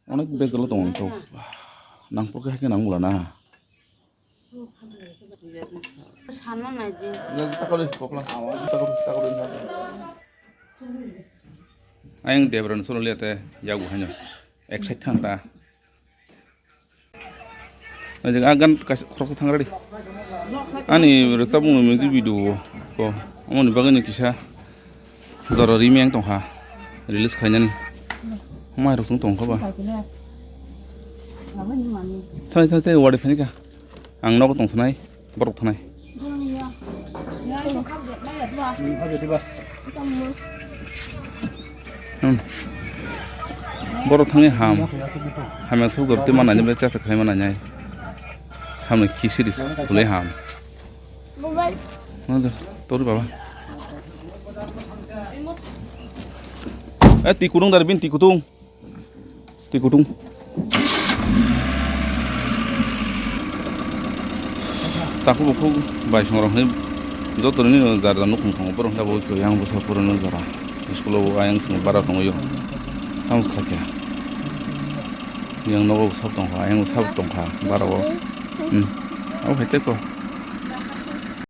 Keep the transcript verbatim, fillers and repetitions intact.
Onek bejalo tongo to. Nangkukhe haikhe nang wngla na. Sana naidi. Ayang Debra ni solo liya te yago haino. Excited thang ta. Ajak agan kas khorok thang radi. Ani rwchapmung music video ko. Amoni bagwi ni kisa. Jora remake tongkha, release khainani. Mai rok chwng tongkha ba. Thai thai thai wari phani ka. Ang nogo tong thanai, borok thanai. Hmm. Borok thangwi ham. Hamya sok jor twi manai ni cha cha khai manai nai. Samni khi siris khulai ham. Mobile. Tor baba. Eh, twi kutung dari bin twi kutung. Twi kutung. Takhuk bukhuk bai songrok ni joto ni jar jar nukhung tongo borok hwnba bo yang bwsa pura no jora. School o ayang song bara tongwi o. Tamo kha khe. Yang nogo sab tongkha, ayang sab tongkha bara o. Hmm. Abo hai tei ko.